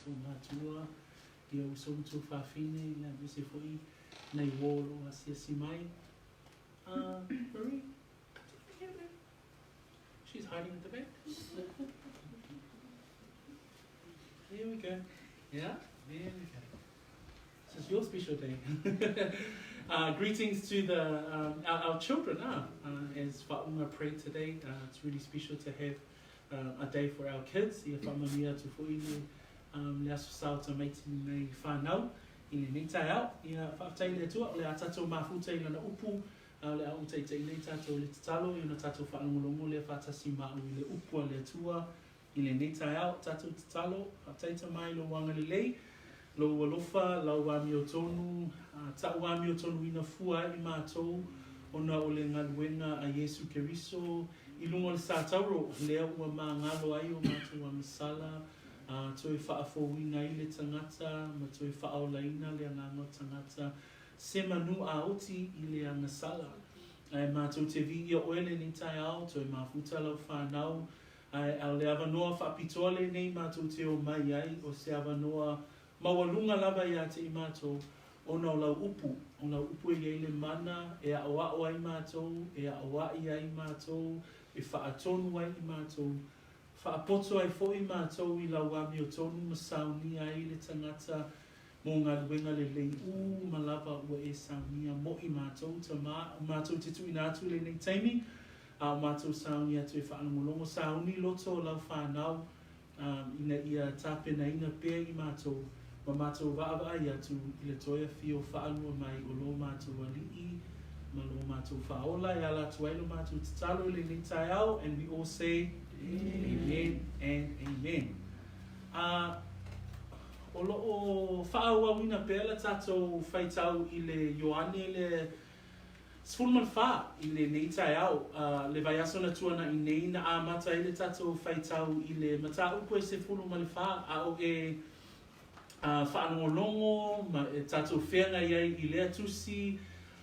tatou matua, ia uso ma tuafafine, ia aemaise foi nai uo o lo o asiasi mai. Uh, Marie, she's hiding at the back. There we go. Yeah, there we go. This is your special day. greetings to the um, our, our children, ah, as Fa'unga prayed today. it's really special to have a day for our kids. Ia whaamanuia atu foi le, um, le aso sa o tamaiti nei whanau i lenei taeao. Ia whaafetai i le Atua, o le a tatou mafuta i lana upu, a o le a utaita'i nei tatou i le tatalo, i ona tatou faalogologo lea faatasi ma au i le upu a le Atua i lenei taeao. Tatou tatalo, faafetai Tama i lou agalelei, lou alofa, lau amiotonu, ta'u amiotonuina fua ai i matou ona o le galuega a Iesu Keriso i luga o le satauro, lea ua magalo ai o matou agasala, a toe faafouina ai le tagata ma toe faaolaina le agaga o tagata se manu a oti i le agasala. Ae matou te viia oe lenei taeao, toe mafuta lau fanau, Ae o le avanoa faapitoa lenei matou te o mai ai, o se avanoa maualuga lava iā te i matou, ona o lau upu, o lau upu e i ai le mana e aʻoaʻo ai matou, e aʻoaʻi ai matou, e faatonu ai i matou, faapoto ai foi matou i lau amiotonu ma saunia ai le tagata mo galuega lelei uma lava ua e saunia moʻi matou, Tama, matou te tuuina atu i lenei taimi, a o matou sauni atu e faalogologo sauni loto o lau fanau, ina ia tapenaina pea i matou ma matou vaavaai atu i le toe afio faalua mai o lo matou Alii ma lo matou Faaola e ala atu ai lo matou tatalo i lenei taeao, and we all say amen and amen. A o lo o faaauauina pea le tatou faitau i le Ioane le 14 i lenei taeao, le vaiaso na tuanaʻi nei na amata ai le tatou faitau i le mataupu e 14, a o e faalogologo ma e tatou feagai ai i lea tusi,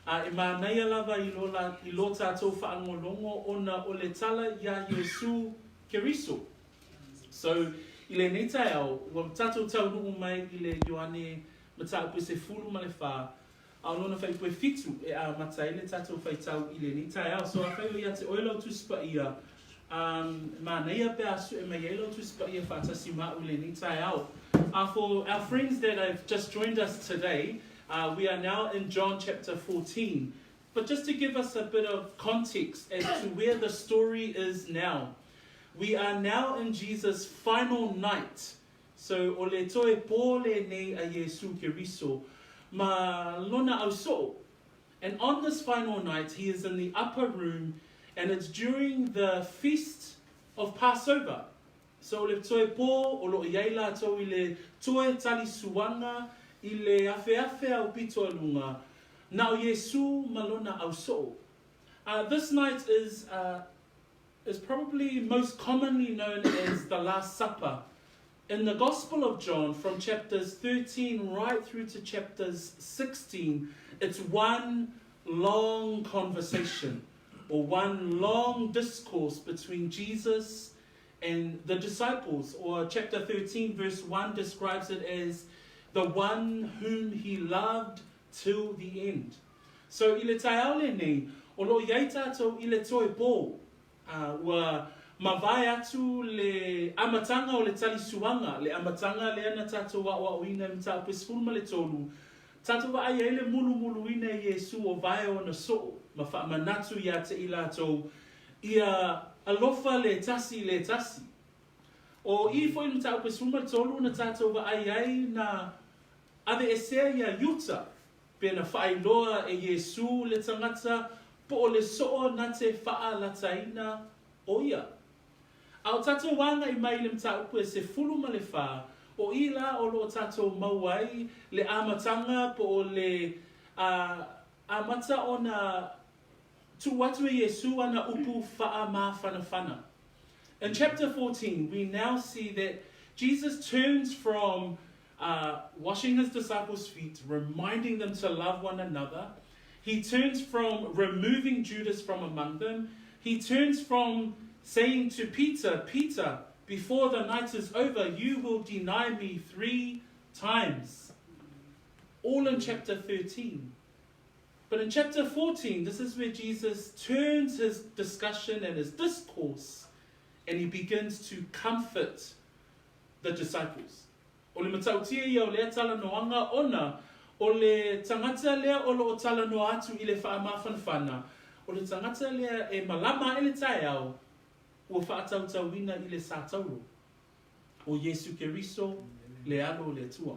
a e manaia lava i lo, i lo tatou faalogologo ona o le tala iā Iesū Keriso. So, i lenei taeao, ua tatou taunuu mai i le Ioane mataupu e 14, A o lona faipue fitu e amata ai le tatou faitau i lenei taeao. So afai o ia te oe lau Tusi Paia, um, manaia pe a sue mai ai lau Tusi Paia faatasi ma au i lenei taeao. For our friends that have just joined us today, we are now in John chapter 14. But just to give us a bit of context as to where the story is now, we are now in Jesus' final night So, o le toe pō lenei a Iesū Keriso ma lona ausoo. And on this final night, he is in the upper room and it's during the feast of Passover. So, o le toe pō o loo i ai lātou i le toe talisuaga i le afeafe aupito a luga, na o Iesū ma lona ausoo. This night is is probably most commonly known as the Last Supper. In the Gospel of John, from chapters 13 right through to chapters 16, it's one long conversation or one long discourse between Jesus and the disciples. Or chapter 13, verse 1 describes it as the one whom he loved till the end. So i le taeao lenei, o lo o i ai tatou i le toe pō, a ua mavae atu le amataga o le talisuaga, le amataga lea na tatou aʻoaʻoina i Mataupu e 13, tatou vaai ai le mulumuluina e Iesu o vae ona soo ma faamanatu iā te i latou ia alofa le tasi i le tasi. O i foi i le Mataupu e 13 na tatou vaai ai na aveesea iā Iuta Pe na faailoa e Iesū le tagata po o le soo na te faalataina o ia. A o tatou agai mai i le mataupu e 14, o i la o lo o tatou maua ai le amataga po o le a amata ona tuu atu e Iesū ana upu faamafanafana. In chapter 14, we now see that Jesus turns from uh, washing his disciples' feet, reminding them to love one another. He turns from removing Judas from among them. He turns from saying to Peter, Peter, Before the night is over, you will deny me three times. All in chapter 13. But in chapter 14, this is where Jesus turns his discussion and his discourse and he begins to comfort the disciples. O le matautia ia o lea talanoaga ona o le tagata lea o lo o talanoa atu i le faamafanafana, o le tagata lea e malama aʻe le taeao, ua faatautauina i le sātaulo o Iesu Keriso le Alo o le Atua.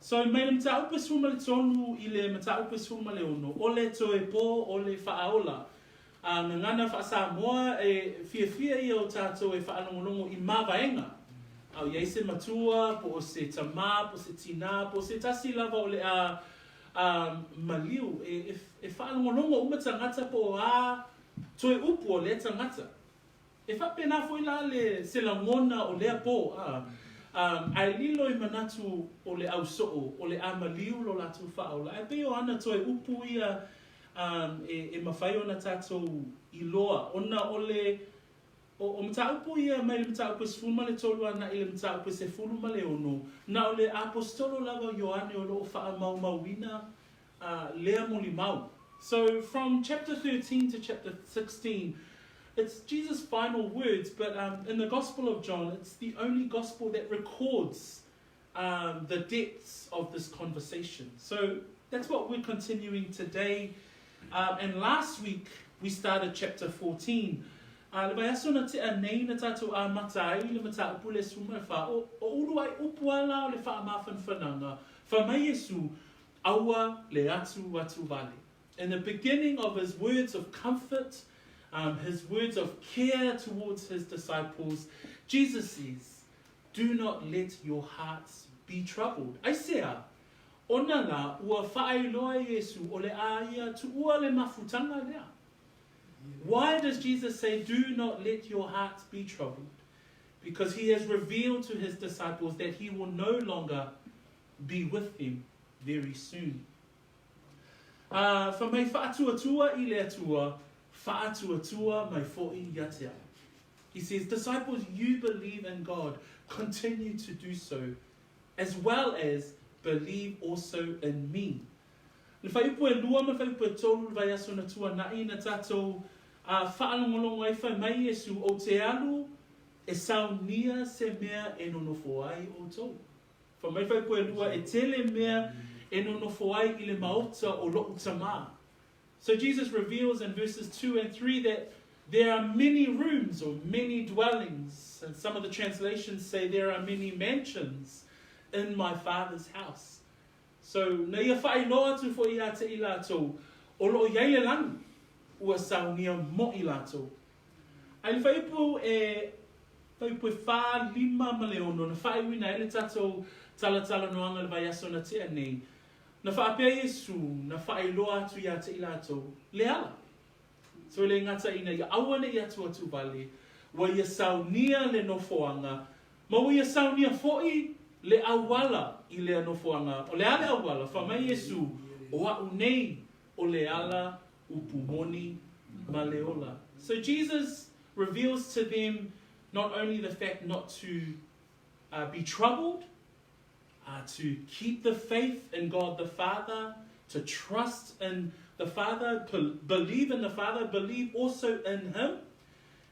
So, mai le mataupu e 13 i le mataupu e 16, o le toe pō o le faaola. A gagana faa-Samoa, e fiafia ia o tatou e faalogologo i mavaega. A o i ai se matua, po o se tamā, po o se tinā, po o se tasi lava o le a a maliu, e, e, e faalogologo uma tagata po o a toe upu o lea tagata. E faapena foi la le se lagona o lea pō, a, a, ae lilo i manatu o le au soo, o le a maliu lo latou faaola. Ae pei o ana toe upu ia a, e, e mafai ona tatou iloa, ona o le, o, o mataupu ia mai le mataupu e 13 anaʻi le mataupu e 16, na o le Aposetolo lava o Ioane o lo o faamaumauina a, lea molimau. So from chapter 13 to chapter 16, it's Jesus' final words, but um, in the Gospel of John, it's the only gospel that records um, the depths of this conversation. So that's what we're continuing today. Um, and last week, we started chapter 14. A le vaiaso na tea nei na tatou amata ai le mataupu le suma e wha o, o ulu ai upu ala o le whaamafanafanaga. Fai mai Iesu, aua le atuatu vale. In the beginning of his words of comfort, um, his words of care towards his disciples, Jesus says, Do not let your hearts be troubled. Aisea, ona la ua faailoa Iesu o le a ia tuua le mafutaga lea. Why does Jesus say, Do not let your hearts be troubled? Because he has revealed to his disciples that he will no longer be with them very soon. Ā, fai mai faatuatua i le Atua, faatuatua mai foʻi ia te au. He says, Disciples, you believe in God, continue to do so, as well as believe also in me. Le fuaiupu e lua ma le fuaiupu e tolu le vaiaso na tuanaʻi na tatou a faalogologo ai fai mai Iesu, Ou te alu e saunia se mea e nonofo ai outou. Fai mai fuaiupu e lua, e tele mea e nonofo ai i le maota o loʻu tamā. So Jesus reveals in verses 2 and 3 that there are many rooms or many dwellings, and some of the translations say there are many mansions in my Father's house. So, na ia faailoa atu foʻi ia te i latou, o loo iai le lani, ua saunia moʻi latou. Ae le fuaiupu e fuaiupu e whā, lima ma le ono, na faaiuina ai le tatou talatalanoaga le vaiaso na tea nei, na faapea Iesu, na faailoa atu ia te i latou, le ala. So e le gata ina ia aua neʻi atuatu vale, ua ia saunia le nofoaga, ma ua ia saunia foʻi le auala i lea nofoaga. O le a le auala? Fai mai Iesu, O aʻu nei o le ala upu moni ma le ola. So Jesus reveals to them not only the fact not to uh, be troubled, uh, to keep the faith in God the Father, to trust in the Father, believe in the Father, believe also in Him.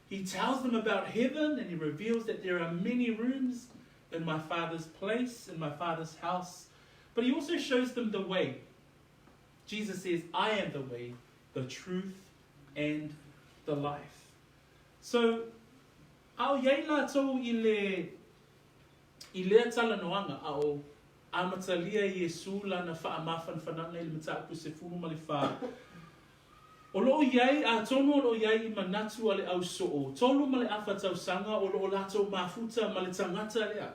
He tells them about heaven and he reveals that there are many rooms in my Father's place, in my Father's house. But he also shows them the way. Jesus says, I am the way, the truth, and the life. So, a o iai latou i le i lea talanoaga, a o amatalia Iesu lana faamafanafanaga i le mataupu 14, o lo o iai, atonu o lo o iai i manatu a le au soo, tolu ma le afa tausaga o lo o latou mafuta ma le tagata lea.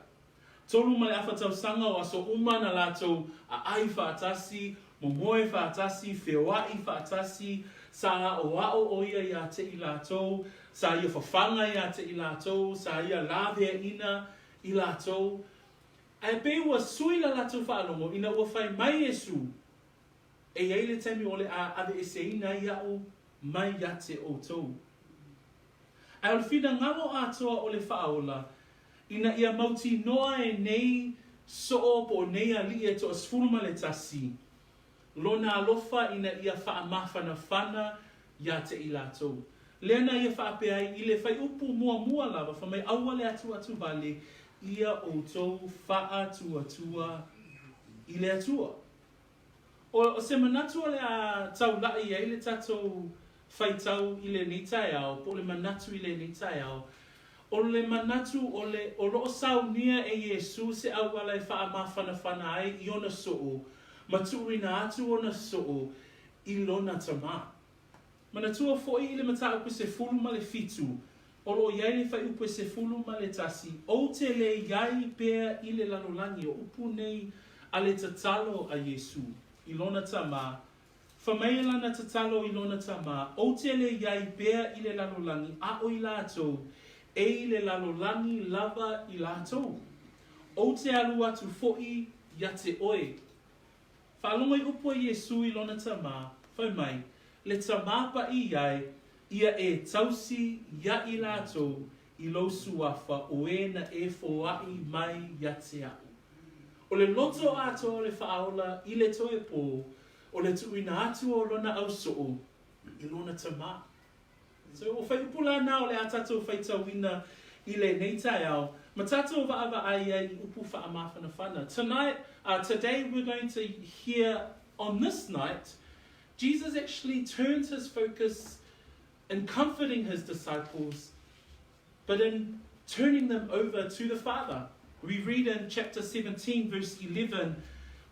Tolu ma le afa tausaga o aso uma na latou aai faatasi, momoe faatasi, feoaʻi faatasi, sa aʻoaʻo ʻo ia iā te i latou, sa ia fafaga iā te i latou, sa ia laveaʻina i latou. Ae pei ua sui la latou faalogo ina ua fai mai Iesu, E iai le taimi o le a aveeseina ai aʻu mai ia te outou. Ae o le finagalo atoa o le Faaola, ina ia mautinoa e nei soo po o nei alii e toasefulu ma le tasi, Lona alofa ina ia faamafanafana ia te i latou. Lea na ia faapea ai i le fuaiupu muamua lava, fai mai, Aua le atuatuvale ia outou faatuatua i le Atua. O se manatu o le a taulai ai le tatou faitau i lenei taeao, po o le manatu i lenei taeao, o le manatu o le o lo o saunia e Iesū se auala e faamafanafana ai i ona soo ma tuuina atu ona soo i lona Tamā. Manatua foi i le mataupu 17, o lo o i ai le fuaiupu 11, Ou te le i ai pea i le lalolagi, o upu nei a le tatalo a Iesū i lona Tamā, Fai mai lana tatalo i lona Tamā, Ou te le i ai pea i le lalolagi, a o i latou, e i le lalolagi lava i latou. Ou te alu atu foi ia te oe. Faalogo i upu a Iesū i lona Tamā, fai mai, Le Tamā Paia e, ia e tausi ia i latou i lou suafa o e na e foai mai ia te a'u. O le loto atoa o le Faaola i le toe pō, o le tuuina atu o lona ausoo i lona Tamā. So, o fuaiupu la na o le a tatou faitauina i lenei taeao, ma tatou vaavaai ai i upu faamafanafana. Tonight, today we're going to hear on this night, Jesus actually turns his focus in comforting his disciples, but in turning them over to the Father. We read in chapter 17, verse 11,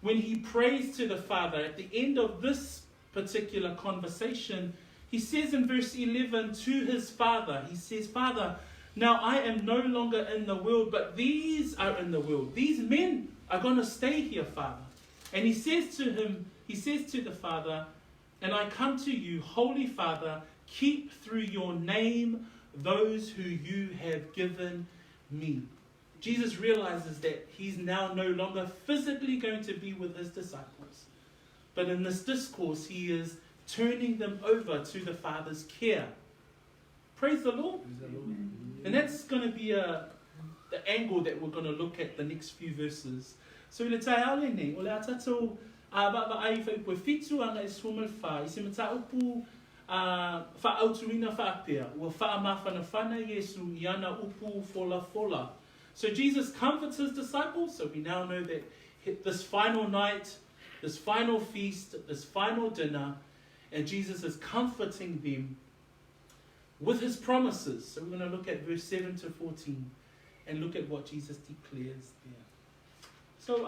when he prays to the Father at the end of this particular conversation, he says in verse 11 to his Father, he says, Father, now I am no longer in the world, but these are in the world. These men are going to stay here, Father. And he says to him, he says to the Father, and I come to you, Holy Father, keep through your name those who you have given me. Jesus realizes that he's now no longer physically going to be with his disciples. But in this discourse, he is turning them over to the Father's care. Praise the Lord. Praise the Lord. And that's going to be the angle that we're going to look at the next few verses. So i le taeao lenei, o le a tatou vaavaai i fuaiupu e 7 agai 14, i se mataupu faaautuina faapea, ua faamafanafana Iesu i ana upu folafola. So Jesus comforts his disciples, so we now know that this final night, this final feast, this final dinner, and Jesus is comforting them with his promises. So we're going to look at verse 7 to 14 and look at what Jesus declares there. So,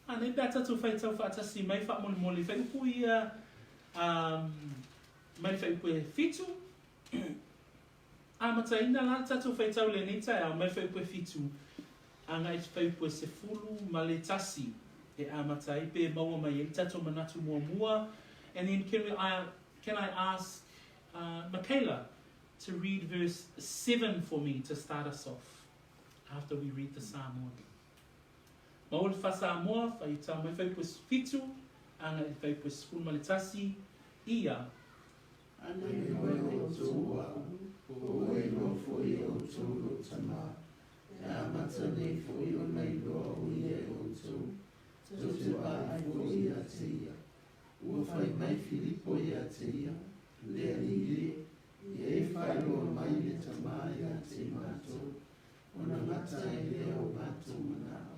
anei pe a tatou faitau faatasi mai faamolemole fuaiupu ia mai le fuaiupu e 7. Amataina la le tatou faitau lenei taeao mai le fuaiupu e 7 agai i le fuaiupu e 11 e amata ai pe maua mai ai le tatou manatu muamua. And then can I ask Michaela to read verse 7 for me to start us off after we read the Samoan. Maua le faa-Samoa, faitau mai fuaiupu e 7, agai i le fuaiupu e 11, ia. Ana iloa e outou o a'u, o ua iloa foi e outou lou Tamā. E amata nei foi ona iloa ʻo ia e outou, tou te vaai foi ia te ia. Ua fai mai Filipo ia te ia, Le Alii e, ia e faailoa mai le Tamā ia te matou, ona gata ai lea o matou manao.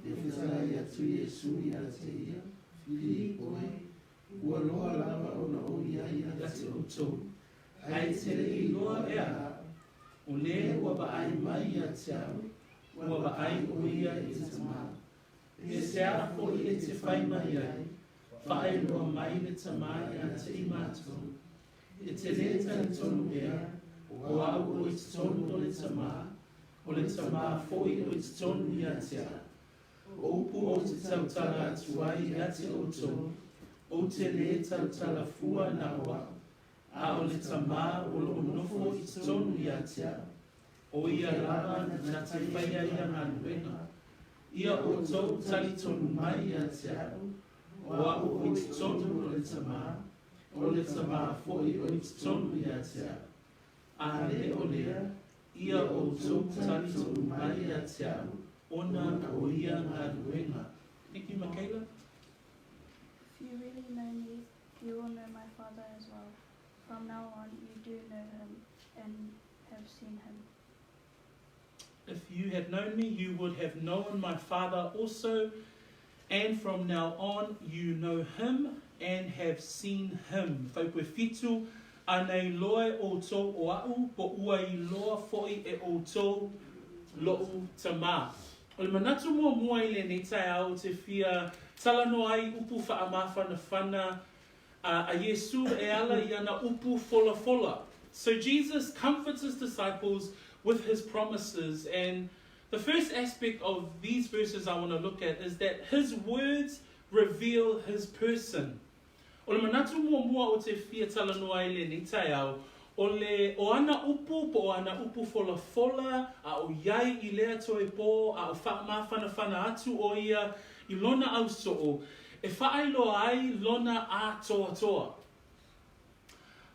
Le fetalai atu Iesu ia te ia, Filipo e, ua loa lava ona ou i ai ia te outou, ae e te le i iloa ea a'u, o le ua vaai mai ia te a'u, ua vaai ʻo ia i le Tamā. Pehea foi e te fai mai ai, Faailoa mai le Tamā ia te i matou. E te le talitonu ea, o a'u o i totonu o le Tamā, o le Tamā foi o i totonu ia te a'u. O upu ou te tautala atu ai ia te outou, ou te le tautala fua na o a'u, a o le Tamā o loo nofo i totonu ia te a'u. O ia lava na te faia ia galuega. Ia outou talitonu mai ia te a'u, o a'u o i totonu o le Tamā, o le Tamā foi o i totonu ia te a'u. A le o lea, ia outou talitonu mai ia te a'u, ona o ia galuega. Thank you, Michaela. If you really know me, you will know my Father as well. From now on, you do know him and have seen him. If you had known me, you would have known my Father also. And from now on, you know him and have seen him. Fuaiupu 7, Ana iloa e ʻoutou ʻo aʻu, po ua iloa foʻi e ʻoutou loʻu Tamā. O le manatu muamua i lenei taeao ou te fia talanoa ai i upu faamafanafana a a Iesū e ala i ana upu folafola. So Jesus comforts his disciples with his promises and the first aspect of these verses I want to look at is that his words reveal his person. O le manatu muamua ou te fia talanoa ai lenei taeao, o le o ana upu po o ana upu folafola a o iai i lea toe pō a o faamafanafana atu o ia i lona ausoo e faailoa ai lona ātoatoa.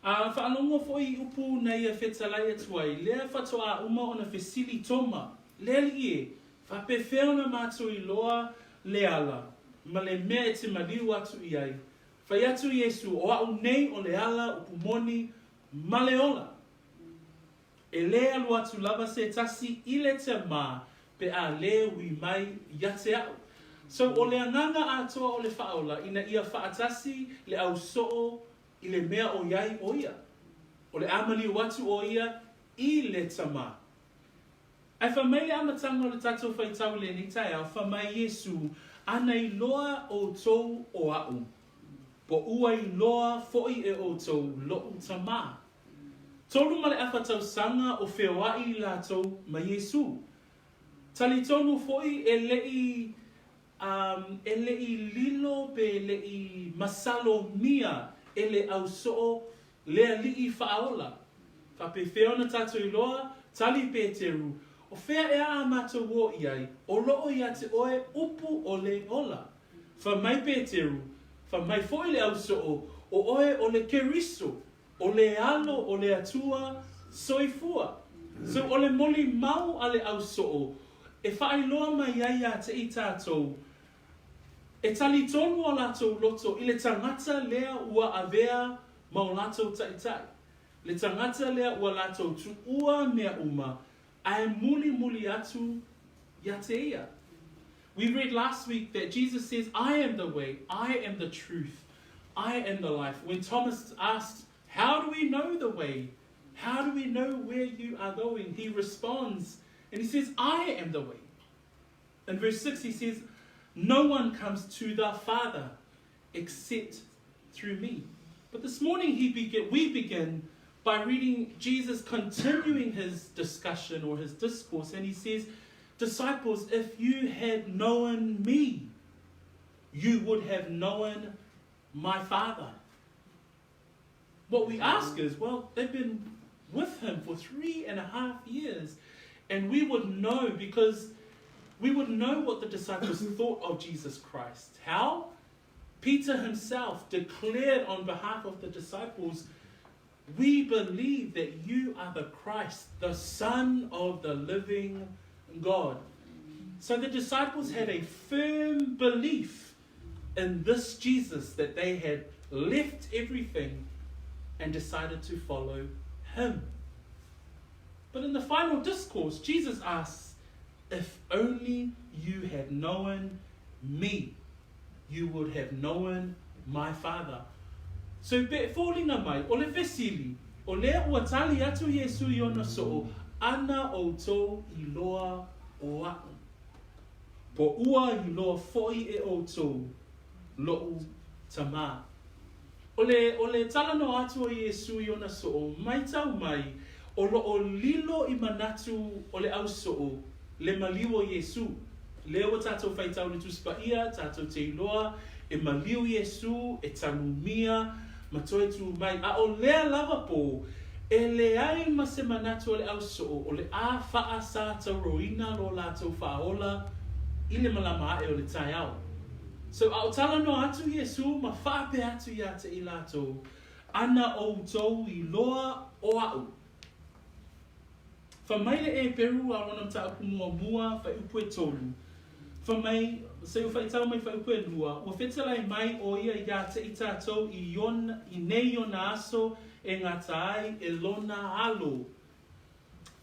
A faalogo foi i upu na ia fetalai atu ai, lea faatoā uma ona fesili Toma, Le alii e, faapefea ona matou iloa le ala, ma le mea e te maliu atu i ai? Fai atu Iesu, O a'u nei o le ala, upu moni, ma le ola. E lē alu atu lava se tasi i le Tamā pe a lē ui mai ia te a'u. So o le agaga atoa o le faaola ina ia faatasi le ausoo i le mea o iai o ia. O le a maliu atu o ia i le Tamā. Ae fai mai le amataga o le tatou faitau i lenei taeao, fai mai Iesu, Ana iloa outou o a'u, po ua iloa foʻi e outou loʻu Tamā. 3 ma le afa tausaga o feoaʻi i latou ma Iesū. Talitonu foʻi e leʻi um, e leʻi lilo pe e leʻi masalomia e le ausoo le Alii faaola. Faapefea ona tatou iloa, tali Peteru, o fea ea a matou o i ai, o loo ia te oe upu o le ola. Fai mai Peteru, fai mai foʻi le ausoo, o oe o le Keriso, o le Alo o le Atua soifua. So o le molimau a le ausoo e faailoa mai ai ia te i tatou, e talitonu o latou loto i le tagata lea ua avea ma o latou taitai, le tagata lea ua latou tuua mea uma, ae mulimuli atu ia te ia. We read last week that Jesus says, I am the way, I am the truth, I am the life. When Thomas asked, How do we know the way? How do we know where you are going? He responds and he says, I am the way. In verse 6, he says, No one comes to the Father except through me. But this morning he begin, we begin by reading Jesus continuing his discussion or his discourse, and he says, Disciples, if you had known me, you would have known my Father. What we ask is, well, they've been with him for 3.5 years, and we would know because we would know what the disciples thought of Jesus Christ. How? Peter himself declared on behalf of the disciples, We believe that you are the Christ, the Son of the living God. So the disciples had a firm belief in this Jesus that they had left everything and decided to follow him. But in the final discourse, Jesus asks, If only you had known me, you would have known my Father. So pe foliga mai, o le fesili, o lea ua tali atu Iesu i ona soo, ana outou iloa o a'u. Po ua iloa foʻi e outou loʻu Tamā. O le, o le talanoa atu o Iesu i ona soo, maitau mai, o loo lilo i manatu o le ausoo, le maliu o Iesu. Lea ua tatou faitau le Tusi Paia, tatou te iloa, e maliu Iesu, e tanumia, ma toe tu mai. A o lea lava pō, e leai ma se manatu o le ausoo, o le a faasatauroina lo latou faaola i le malama aʻe o le taeao. So a o talanoa atu Iesu ma faapea atu ia te i latou, ana outou iloa o a'u. Fai mai le Eperu a lona mataupu muamua, fuaiupu e tolu, Fai mai, se i ou faitau mai fuaiupu e lua, Ua fetalai mai ʻo ia iā te i tātou i ona, i nei ona aso e gata ai e lona alo.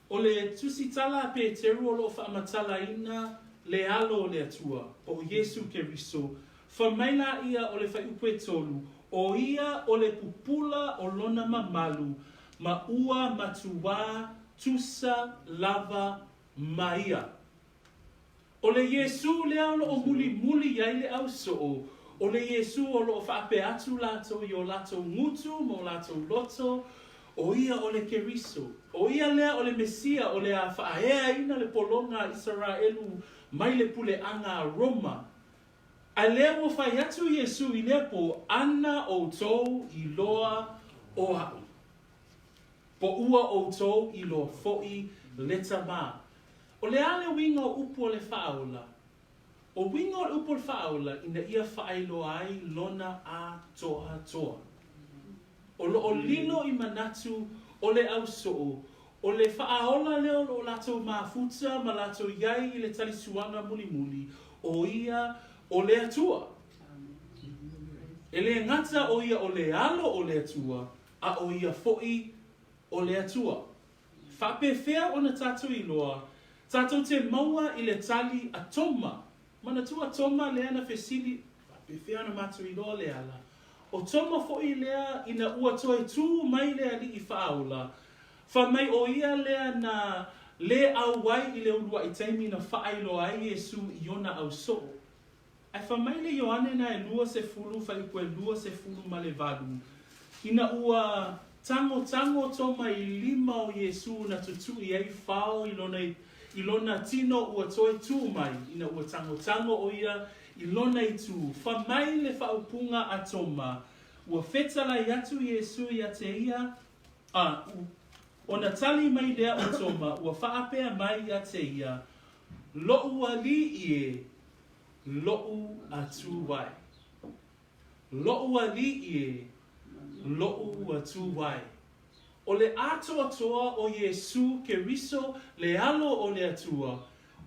ʻO le tusitala a Peteru o lo o faamatalaina le alo o le Atua, po o Iesū Keriso, fai mai la ia o le fuaiupu e tolu, ʻO ia o le pupula o lona mamalu ma ua matuā tusa lava ma ia. ʻO le Iesū lea o lo o mulimuli i ai le ausoo, ʻo le Iesū o lo o faapea atu lātou i o lātou gutu ma o lātou loto, ʻo ia o le Keriso, ʻo ia lea o le Mesia o le a faaeaina le pologa a Isaraelu mai le puleaga a Roma. A lea ua fai atu Iesū i lea pō, Ana ʻoutou iloa o aʻu. Po ua ʻoutou iloa foʻi le Tamā. ʻO le a le uiga o upu o le faaola? ʻO uiga o le upu o le faaola ina ia faailoa ai lona ātoatoa. O lo o lilo i manatu o le ausoo, o le faaola lea o lo o latou mafuta ma latou i ai i le talisuaga mulimuli, ʻo ia o le Atua. E le gata ʻo ia o le alo o le Atua, a ʻo ia foʻi o le Atua. Faapefea ona tatou iloa, tatou te maua i le tali a Toma. Manatua Toma lea na fesili, Faapefea ona matou iloa le ala? ʻO Toma foʻi lea ina ua toe tū mai le Alii faaola, fai mai ʻo ia lea na lē ʻauai i le uluaʻi taimi na faailoa ai Iesū i ona ausoo. Ae fai mai le Ioane na e 20 fuaiupu e 28, ina ua tagotago Toma i lima o Iesū na tutuʻi ai fao i lona i lona tino ua toe tū mai, ina ua tagotago ʻo ia i lona itu, fai mai le faaupuga a Toma, ua fetalai atu Iesū iā te ia, a, ona tali mai lea o Toma, ua faapea mai iā te ia, Loʻu aliʻi e, loʻu Atua e. Loʻu aliʻi e, loʻu Atua e. ʻO le ātoatoa o Iesū Keriso le alo o le Atua,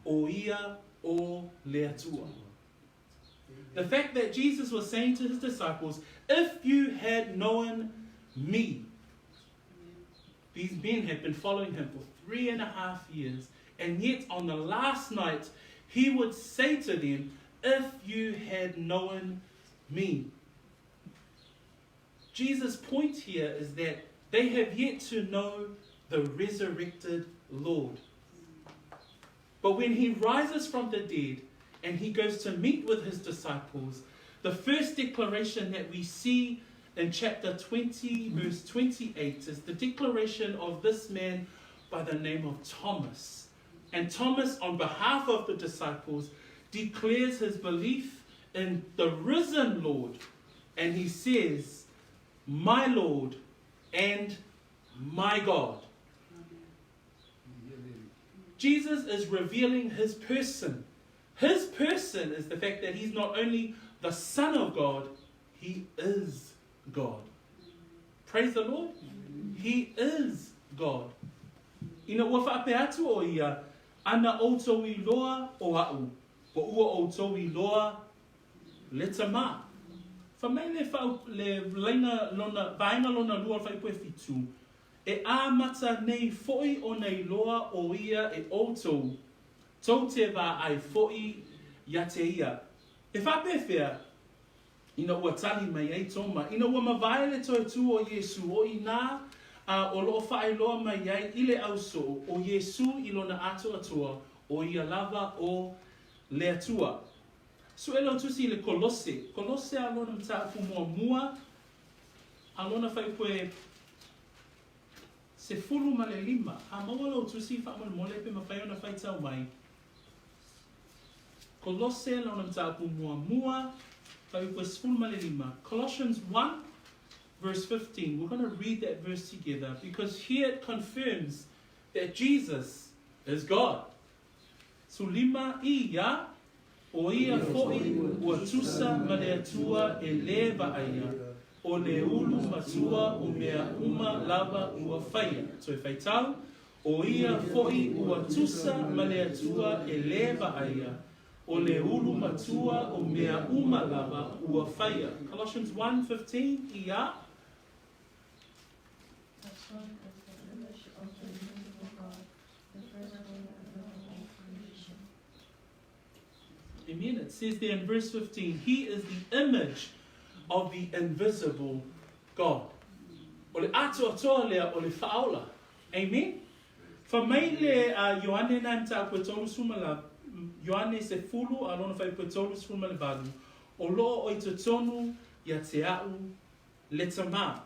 ʻo ia ʻo le Atua. The fact that Jesus was saying to his disciples, If you had known me, These men had been following him for 3.5 years, and yet on the last night he would say to them, If you had known me. Jesus' point here is that they have yet to know the resurrected Lord. But when he rises from the dead and he goes to meet with his disciples, the first declaration that we see in chapter 20, verse 28, is the declaration of this man by the name of Thomas. And Thomas, on behalf of the disciples, declares his belief in the risen Lord. And he says, My Lord and my God. Jesus is revealing his person. His person is the fact that he's not only the Son of God, he is God. Praise the Lord. He is God. Ina ua faapea atu ʻo ia, Ana ʻoutou iloa o aʻu, po ua ʻoutou iloa le Tamā. Fai mai le whau, le laina lona, vaega lona lua o le fuaiupu e fitu, E amata nei foʻi ona iloa ʻo ia e ʻoutou, tou te vaai foʻi iā te ia. E faapefea, ina ua tali mai ai Toma, ina ua mavae le toe tū o Iesū, ʻo inā a o lo o faailoa mai ai i le ausoo ʻo Iesū i lona atoatoa, ʻo ia lava ʻo le Atua. Suʻe lau tusi i le Kolose, Kolose a lona mataupu muamua, a lona fuaiupu e 15. A maua lou tusi faamolemole pe mafai ona faitau mai. Kolose lona mataupu muamua, fuaiupu e 15. Colossians 1 verse 15. We're going to read that verse together because here it confirms that Jesus is God. 15 i ia, ʻo ia foʻi ua tusa ma le Atua e lē vaaia, ʻo le ulu matua o mea uma lava ua faia. Toe faitau, O ia foʻi ua tusa ma le Atua e lē vaaia, o le ulu matua o mea uma lava ua faia. Colossians 1:15, ia. The Son is the image of the invisible God, the firstborn over all creation. Amen. It says there in verse 15, He is the image of the invisible God. O le atoatoa lea o le faaola. Amen. Fai mai le a Ioane na mataupu e 30 Ioane sefulu a lona fuaiupu e 38, o loo o i totonu ia te a'u le Tamā.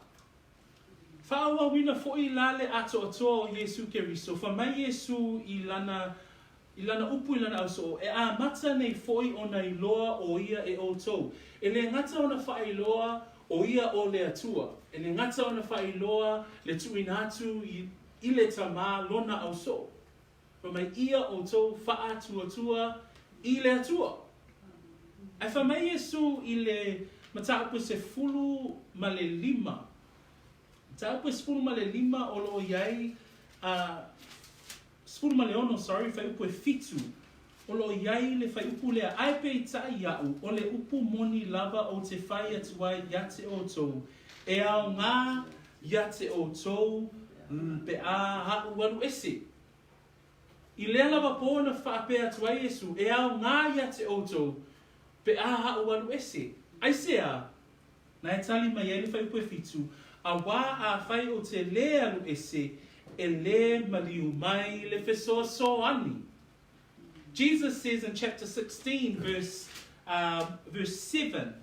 Faaauauina foʻi la le atoatoa o Iesu Keriso, fai mai Iesu i lana I lana upu i lana ausoo, e amata nei foʻi ona iloa o ia e outou. E le gata ona faailoa o ia o le Atua, e le gata ona faailoa le tuuina atu i i le Tamā lona ausoo. Fai mai ia outou faatuatua i le Atua. Ae fai mai Iesu i le mataupu e 15, mataupu e 15 o lo o i ai a 16, sorry, fuaiupu e fitu, o lo o i ai le fuaiupu lea, Ae peitai iaʻu, o le upu moni lava ou te fai atu ai ia te outou, e aoga ia te outou pe a aʻu alu ese. I lea lava pō na faapea atu ai Iesu, e aoga ia te outou pe a aʻu alu ese. Aisea? Na e tali mai ai le fuaiupu e fitu, Auā afai ou te lē alu ese, e lē maliu mai le fesoasoani. Jesus says in chapter 16 verse, verse 7,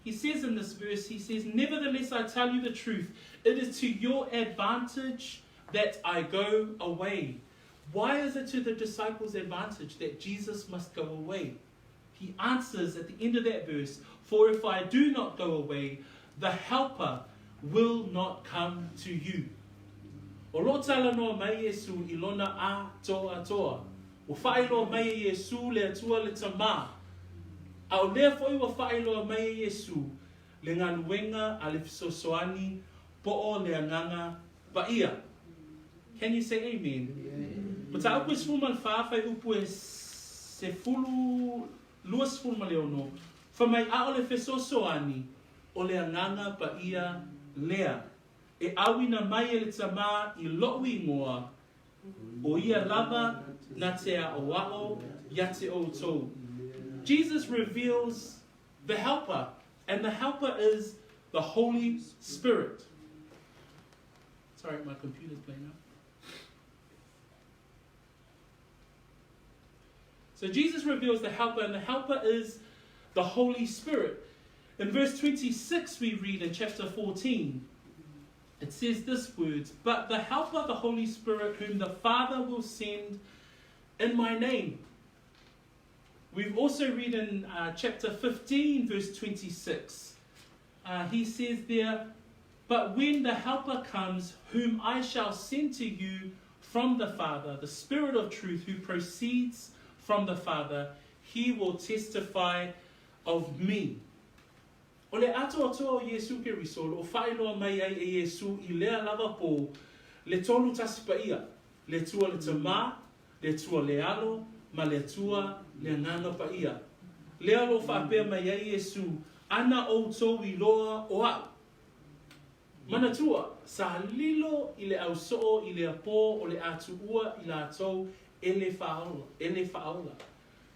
he says in this verse, he says, Nevertheless I tell you the truth, it is to your advantage that I go away. Why is it to the disciples' advantage that Jesus must go away? He answers at the end of that verse, For if I do not go away, the helper will not come to you. O lo o talanoa mai Iesu i lona atoatoa. Ua faailoa mai e Iesu le Atua le Tamā. A o lea foʻi ua faailoa mai e Iesu le galuega a le fesoasoani po o le Agaga Paia. Can you say amen? Mataupu e 14 fuaiupu e sefulu, 26, Fai mai ʻaʻole fesoasoani o le Agaga Paia lea e ʻauina mai e le Tamā i loʻu igoa, o ia lava na te aʻoaʻo ia te ʻoutou. Jesus reveals the helper, and the helper is the Holy Spirit. Sorry, my computer's playing up. So Jesus reveals the helper, and the helper is the Holy Spirit. In verse 26, we read in chapter 14, it says this words, But the helper, the Holy Spirit, whom the Father will send in my name. We've also read in chapter 15, verse 26. He says there, But when the Helper comes, whom I shall send to you from the Father, the Spirit of truth who proceeds from the Father, he will testify of me. O le atoatoa o Iesu Keriso o lo o faailoa mai ai e Iesu i lea lava pō, le tolu tasi paia, le Atua le Tamā, le Atua le Alo, ma le Atua le Agaga Paia. Lea o lo o faapea mai ai Iesu, Ana outou iloa o aʻu. Manatua, sa lilo i le ausoo i lea pō o le a tuua i latou e le faaola, e le faaola.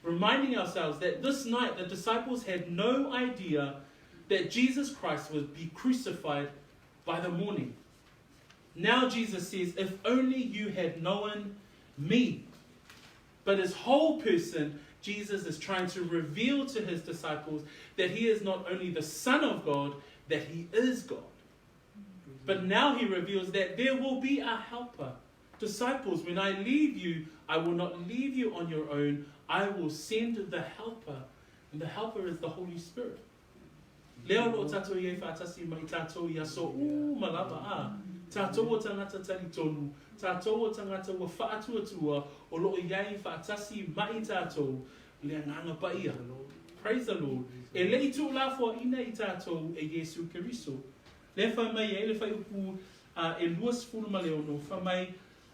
Reminding ourselves that this night the disciples had no idea that Jesus Christ would be crucified by the morning. Now Jesus says, If only you had known me. But his whole person, Jesus is trying to reveal to his disciples that he is not only the Son of God, that he is God. But now he reveals that there will be a helper. Disciples, when I leave you, I will not leave you on your own. I will send the helper. And the helper is the Holy Spirit. Lea o lo o tatou i ai faatasi ma i tatou i aso uma lava, a, tatou o tagata talitonu, tatou o tagata ua faatuatua o lo o i ai faatasi ma i tatou le Agaga Paia. Praise the Lord. E le i tuulafoaina i tatou e Iesu Keriso. Lea fai mai ai le fuaiupu e 26, fai mai,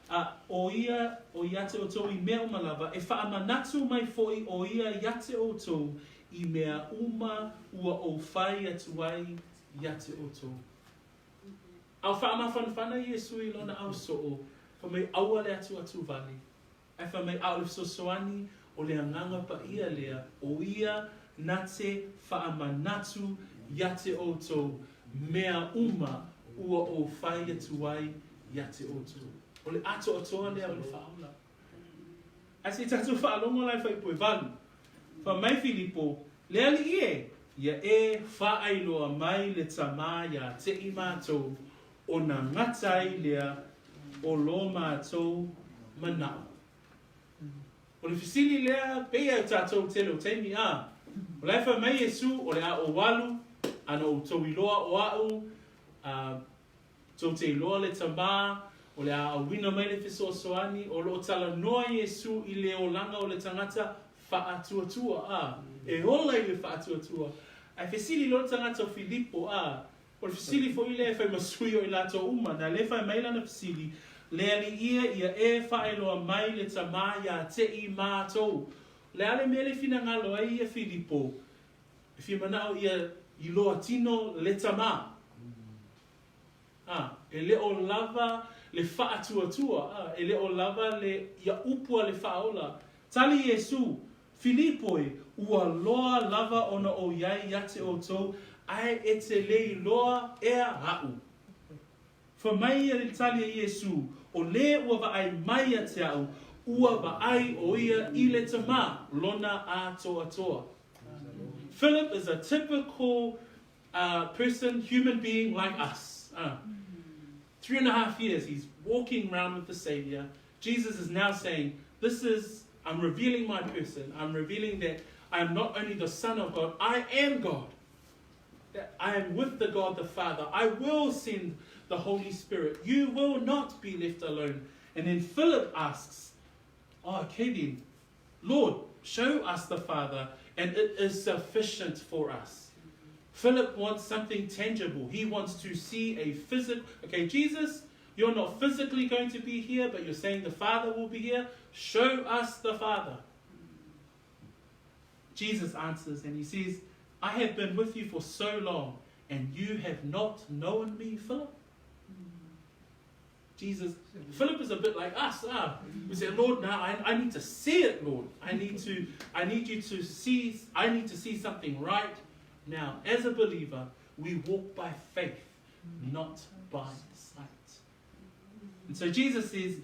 A ʻo ia o iā te ʻoutou i mea uma lava, e faamanatu mai foʻi ʻo ia iā te ʻoutou i mea uma ua ou fai atu ai iā te ʻoutou. A o faamafanafana Iesū i lona ausoo, fai mai aua le atuatu wale. Ae fai mai ʻaʻole fesoasoani o le Agaga Paia lea, ʻo ia na te faamanatu iā te ʻoutou mea uma ua ou fai atu ai iā te ʻoutou. O le ʻatoʻatoa lea o le faaola. Ae se i tatou faalogo la e fai 8. Fai mai Filipo, Le Alii e, ia e faailoa mai le Tamā iā te i matou, ona gata ai lea o lo matou manaʻo. O le fesili lea, pei e tatou tele o taimi, a, o la e fai mai Iesū, o le a ou alu, a na outou iloa o aʻu, a, tou te iloa le Tamā, o le a auina mai le fesoasoani, o loo talanoa Iesū i le olaga o le tagata faatuatua, a, e ola i le faatuatua. Ae fesili loa le tagata o Filipo, a, O le fesili foi lea e fai ma sui o i latou uma, na le fai mai lana fesili, Le Alii e, ia e faailoa mai le Tamā iā te i matou. O le a le mea le finagalo ai ia Filipo, e fia manaʻo ia iloa tino le Tamā. A, e le o lava le faatuatua, a, e le o lava le ia upu a le Faaola. Tali Iesū, Filipo e, ua loa lava ona ou iai ia te outou, ae e te le iloa ea aʻu. Fai mai ia le tali a Iesū, O le ua vaai mai ia te aʻu, ua vaai o ia i le Tamā, lona atoatoa. Philip is a typical person, human being like us. 3.5 years he's walking around with the Savior. Jesus is now saying, this is, I'm revealing my person. I'm revealing that I am not only the Son of God, I am God. That I am with the God the Father. I will send the Holy Spirit. You will not be left alone. And then Philip asks, oh, okay then, Lord, show us the Father, and it is sufficient for us. Philip wants something tangible. He wants to see a physical... Okay, Jesus, you're not physically going to be here, but you're saying the Father will be here. Show us the Father. Jesus answers and he says, I have been with you for so long, and you have not known me, Philip. Jesus, Philip is a bit like us. Ah, we say, Lord, now I need to see it, Lord. I need to, I need you to see, I need to see something right now. As a believer, we walk by faith, not by sight. And so Jesus says,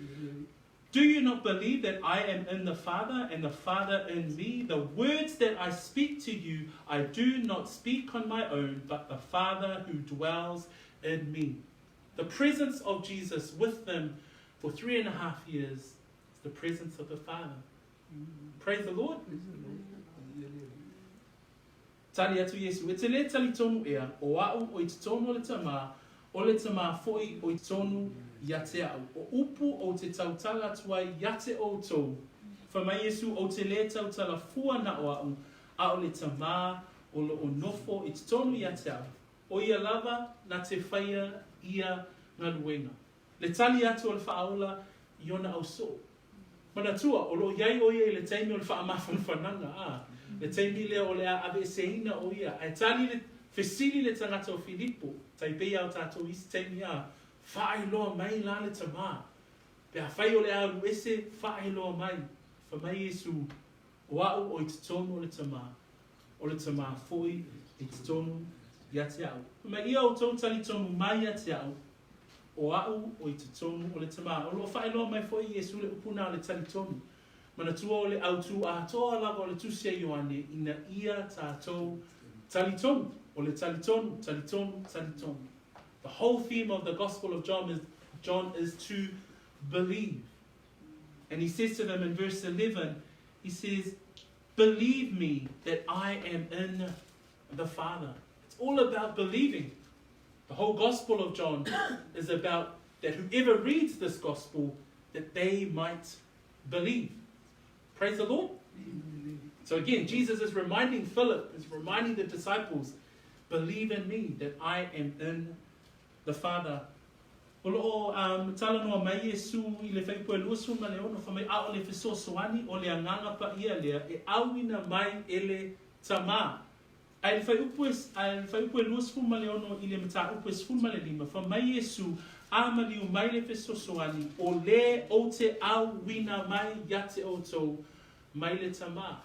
Do you not believe that I am in the Father and the Father in me? The words that I speak to you, I do not speak on my own, but the Father who dwells in me. The presence of Jesus with them for 3.5 years is the presence of the Father. Praise the Lord. Tali atu Iesu, E te le talitonu ea, o aʻu o i totonu o le Tamā, o le Tamā foʻi o i totonu ia te aʻu. O upu ou te tautala atu ai ia te outou. Fai mai Iesu, Ou te le tautala fua na o aʻu, a o le Tamā o lo o nofo i totonu ia te aʻu. O ia lava na te whaia ia galuega. Le tali atu o le Faaola i ona ausoo. Manatua, o loo iai o ia i le taimi o le faamafanafanaga, a, le taimi lea o le a aveeseina o ia. Ae tali le, fesili le tagata o Filipo, tai pei a o tatou isi taimi, a, faailoa mai la le Tamā. Pe afai o le a alu ese, faailoa mai. Fai mai Iesu, O aʻu o i totonu o le Tamā, o le Tamā foi i totonu ia te aʻu. Fai mai ia outou talitonu mai ia te aʻu, o aʻu o i totonu o le Tamā. O loo faailoa mai foi Iesu le upu na o le talitonu. Manatua o le autū atoa lava o le Tusi a Ioane ina ia tatou talitonu. O le talitonu, talitonu, talitonu. The whole theme of the Gospel of John is, John is to believe. And he says to them in verse 11, he says, Believe me that I am in the Father. It's all about believing. The whole Gospel of John is about that whoever reads this Gospel, that they might believe. Praise the Lord. So again, Jesus is reminding Philip, is reminding the disciples, believe in me that I am in the Father. O lo o um, talanoa mai Iesu i le fuaiupu e 26, fai mai, A o le fesoasoani o le Agaga Paia lea e auina mai e le Tamā. Ae i le fuaiupu e, ae i le fuaiupu e 26 i le mataupu e 15, fai mai Iesu, A maliu mai le fesoasoani, o le ou te auina mai ia te outou mai le Tamā.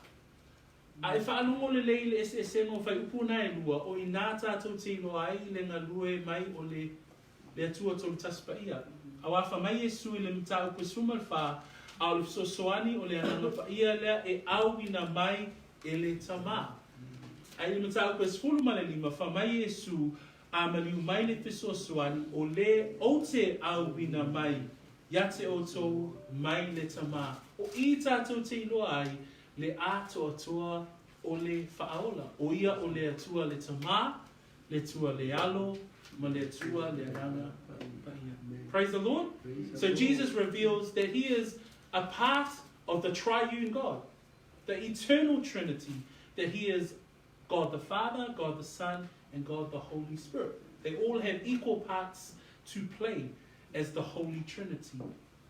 A e faalogo lelei i le eseesega o fuaiupu na e lua, o i inā tātou te iloa ai i le galue mai o le le Atua Tolutasi Paia. Auā fai mai Iesu i le mataupu e 14, A o le fesoasoani o le Agaga Paia lea e auina mai e le Tamā. A i le mataupu e 15, fai mai Iesu, A maliu mai le fesoasoani, o le ou te auina mai ia te outou mai le Tamā. O i tātou te iloa ai le atoatoa o le Faaola, o ia o le Atua le Tamā, le Atua le Alo, ma le Atua le Agaga Paia. Praise the Lord. So Jesus reveals that he is a part of the triune God, the eternal Trinity, that he is God the Father, God the Son, and God the Holy Spirit. They all have equal parts to play as the Holy Trinity.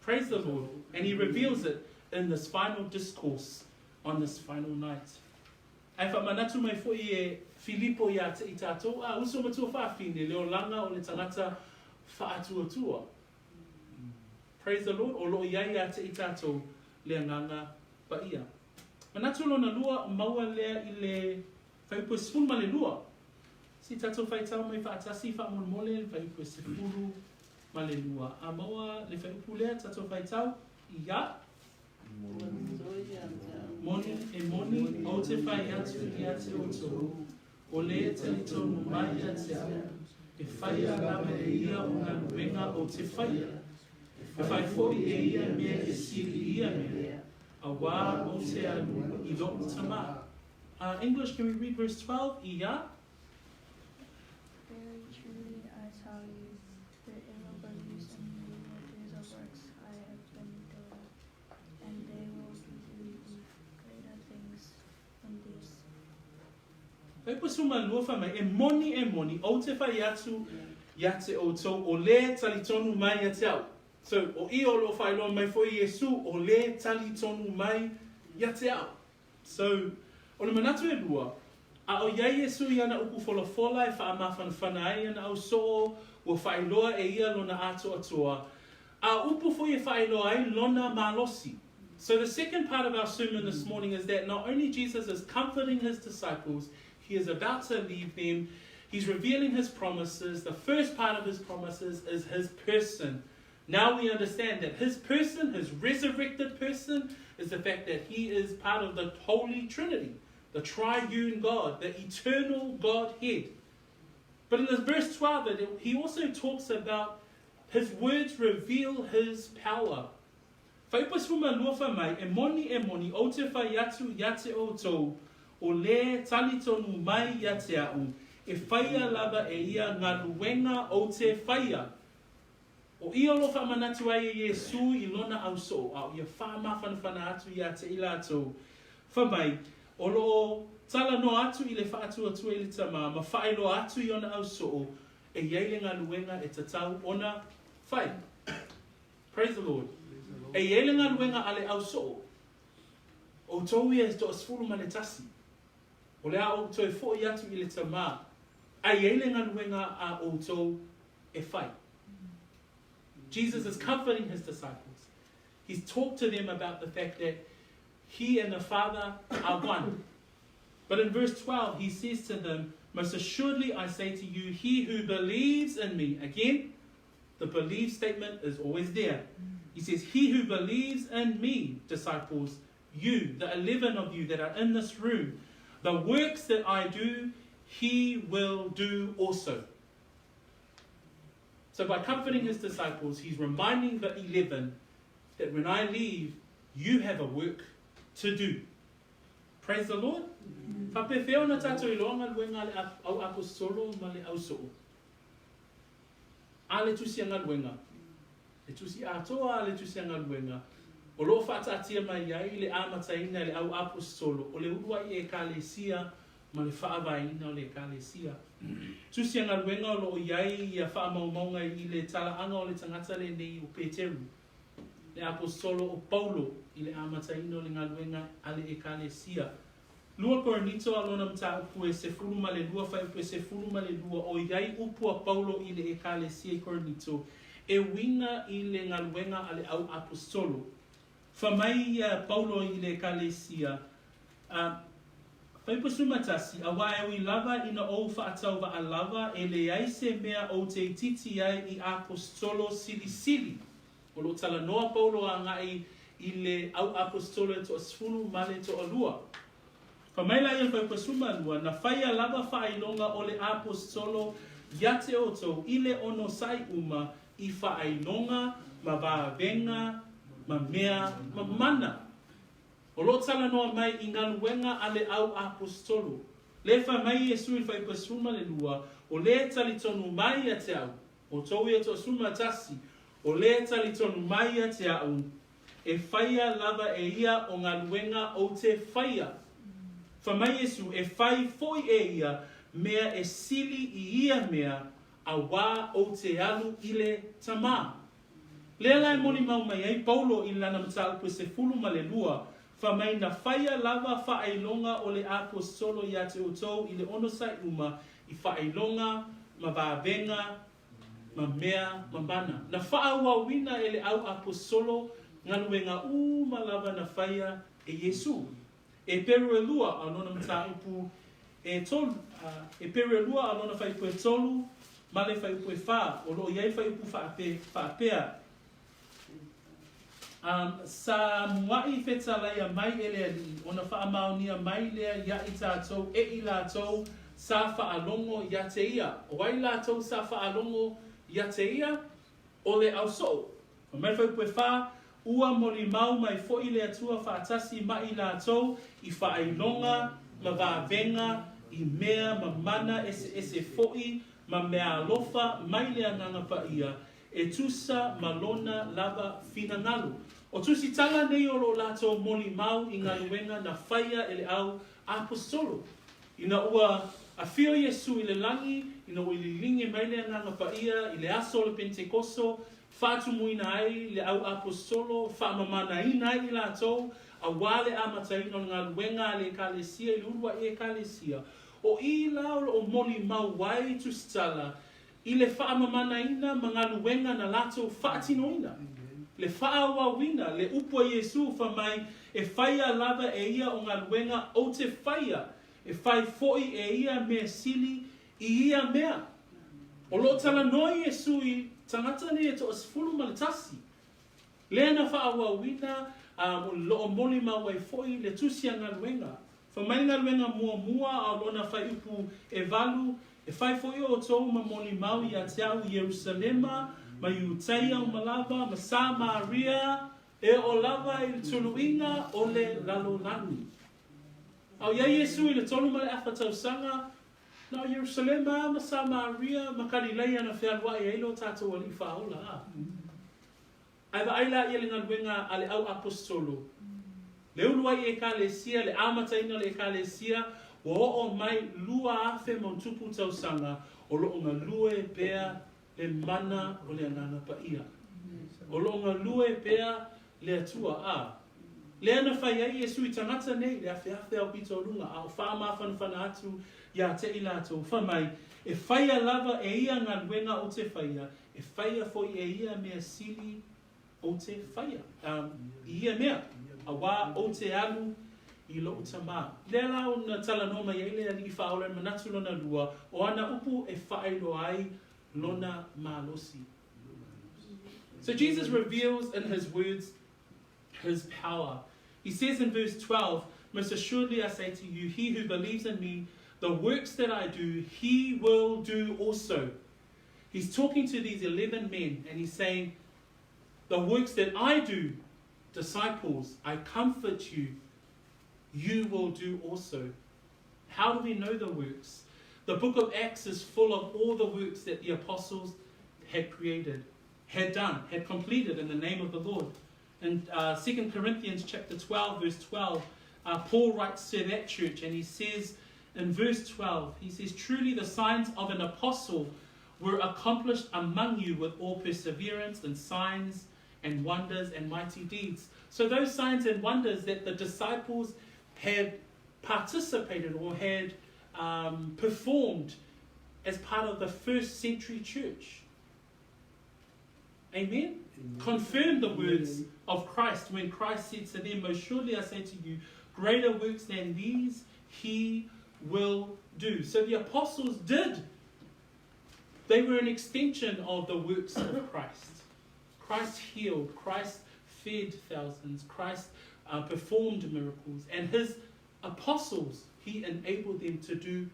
Praise the Lord. And he reveals it in this final discourse on this final night. Ae faamanatu mai foi e Filipo iā te i tātou, a uso matua faafine, le olaga o le tagata faatuatua. Praise the Lord, o lo o i ai iā te i tātou le Agaga Paia. Manatu lona lua, maua lea i le fuaiupu e 12. Se i tātou faitau mai faatasi faamolemole le fuaiupu e 12. A maua le fuaiupu lea tātou faitau, ia. Moni, e moni, ou te whai atu ia te outou, o le talitonu mai ia te au, e whaia lava e ia o galuega ou te whaia. E whai foi e ia mea e sili ia mea, auā ou te alu i lo'u Tamā. English, can we read verse 12? Ia. Very truly I tell you, whoever believes in me will do the works I have been doing, and they will do even greater things than these. Fuaiupu 12 fai mai, E moni, e moni, ou te fai atu ia te outou, o le talitonu mai ia te au. So, o i o lo o faailoa mai foi Iesu, o le talitonu mai ia te au. So, o le manatu e lua, a o i ai Iesu i ana upu folafola e faamafanafana ai ana ausoo, ua faailoa e ia lona atoatoa, a o upu foi e faailoa ai lona malosi. So the second part of our sermon this morning is that not only Jesus is comforting his disciples, he is about to leave them, he's revealing his promises. The first part of his promises is his person. Now we understand that his person, his resurrected person, is the fact that he is part of the Holy Trinity, the triune God, the eternal Godhead. But in this verse 12, he also talks about his words reveal his power. Fuaiupu 12 fai mai, E moni, e moni, ou te fai atu ia te outou, o le talitonu mai ia te a'u, e whaia lava e ia galuega ou te whaia. O ia o lo o faamanatu ai e Iesu i lona ausoo, a o ia faamafanafana atu iā te i latou, fai mai, o lo o talanoa atu i le faatuatua i le Tamā ma faailoa atu i ona ausoo, e i ai le galuega e tatau ona fai. Praise the Lord. E i ai le galuega a le ausoo, outou ia e 11, o le a ou toe foi atu i le Tamā, a i ai le galuega a outou e fai. Jesus is comforting his disciples. He's talked to them about the fact that he and the Father are one. But in verse 12, he says to them, Most assuredly I say to you, he who believes in me, again, the belief statement is always there. He says, He who believes in me, disciples, you, the 11 of you that are in this room, the works that I do, he will do also. So by comforting his disciples, he's reminding the 11 that when I leave, you have a work to do. Praise the Lord. Faapefea ona tātou iloa galuega a le au aposetolo ma le ausoo? A le tusi a galuega. Le tusi atoa a le tusi a galuega. O lo o faataatia mai ai le amataina e le au aposetolo o le uluai Ekalesia. ma le faavaeina o le Ekalesia. Tusi a Galuega o lo o i ai ia faamaumauga i le talaaga o le tagata lenei o Peteru, le Aposolo o Paulo i le amataina o le galuega a le Ekalesia. Lua Korinito a lona mataupu e 12 fuaiupu e 12 o i ai upu a Paulo i le Ekalesia i Korinito e uiga i le galuega a le au Aposolo. Fai mai ia Paulo i le Ekalesia, a, Fuaiupu 11, Auā e ui lava ina ou faatauvaa lava, e leai se mea ou te itiiti ai i Aposetolo silisili. O lo o talanoa Paulo agai i le au Aposetolo e toasefulu ma le toalua. Fai mai la ia le Fuaiupu 12, Na faia lava faailoga o le Aposetolo ia te outou i le onosai uma i faailoga ma vavega ma mea ma mana. O lo o talanoa mai i galuega a le au Aposetolo. Lea fai mai Iesu i le Fuaiupu 12, O le talitonu mai ia te au, outou ia toasefulumatasi, o le talitonu mai ia te au, e faia lava e ia o galuega ou te faia. Fai mai Iesu, e fai foi e ia mea e sili i ia mea, auā ou te alu i le Tamā. Lea la e molimau mai ai Paulo i lana mataupu e 12, fai mai na faia lava faailoga o le Aposetolo ia te outou i le onosai uma i faailoga ma vavega ma mea ma mana. Na faaauauina e le au Aposetolo galuega uma lava na faia e Iesu. Eperu e lua a lona mataupu e tolu, Eperu e lua a lona fuaiupu e tolu ma le fuaiupu e fa, o lo o i ai fuaiupu faape, faapea, Um, sa muaʻi fetalaia mai e le Alii, ona faamaonia mai lea ia i tatou e i latou sa faalogo ia te ia. O ai latou sa faalogo ia te ia? O le au soo. Fai mai le fuaiupu e fa, Ua molimau mai foi le Atua faatasi ma i latou i faailoga ma vavega i mea ma mana eseese foi ma meaalofa mai le Agaga Paia e tusa ma lona lava finagalo. O tusitala nei o lo latou molimau i galuega na faia e le au Aposetolo. Ina ua afio Iesu i le lagi, ina ua ililige mai le Agaga Paia i le aso o le Penetekoso, faatumuina ai le au Aposetolo, faamamanaina ai i latou, auā le amataina o le galuega a le Ekalesia i le uluai Ekalesia. O i la o lo o molimau ai tusitala i le faamamanaina ma galuega na latou faatinoina, le faaauauina le upu a Iesu fai mai, E faia lava e ia o galuega ou te faia, e fai foi e ia mea sili i ia mea. O lo o talanoa Iesu i tagata nei e toasefulu ma le tasi, lea na faaauauina a o lo o molimau ai foi le tusi a galuega. Fai mai le galuega muamua a o lona fuaiupu e valu, E fai foi outou ma molimau ia te au i Ierusalema, ma Iutaia uma lava, ma Samaria, e oo lava i le tuluiga o le lalolagi. A o i ai Iesu i le tolu ma le afa tausaga, na o Ierusalema ma Samaria ma Kalilaia na fealuai ai lo tatou Alii Faaola, a. Ae vaai la ia le galuega a le au Aposetolo, le uluai Ekalesia, le amataina o le Ekalesia, ua oo mai 2000 ma ona tupu tausaga o lo o galue pea le mana o le Agaga Paia. O lo o galue pea le Atua, a. Lea na fai ai Iesu i tagata nei, le afeafe aupito o luga, a o faamafanafana atu ia te i latou, fai mai, E faia lava e ia galuega ou te faia, E faia foi e ia mea sili ou te faia, i ia mea, auā ou te alu i loʻu Tamā. Lea la ona talanoa mai ai le Alii Faaola i le manatu lona lua o ana upu e faailoa ai lona malosi. So Jesus reveals in his words his power. He says in verse 12, Most assuredly I say to you, he who believes in me, the works that I do, he will do also. He's talking to these 11 men and he's saying, The works that I do, disciples, I comfort you, you will do also. How do we know the works? The book of Acts is full of all the works that the apostles had created, had done, had completed in the name of the Lord. In 2 Corinthians chapter 12, verse 12, Paul writes to that church and he says, In verse 12, he says, Truly the signs of an apostle were accomplished among you with all perseverance and signs and wonders and mighty deeds. So those signs and wonders that the disciples had participated or had performed as part of the first century church. Amen? Amen. Confirm the words of Christ when Christ said to them, Most surely I say to you, greater works than these he will do. So the apostles did. They were an extension of the works of Christ. Christ healed, Christ fed thousands, Christ performed miracles, and his apostles, he enabled them to do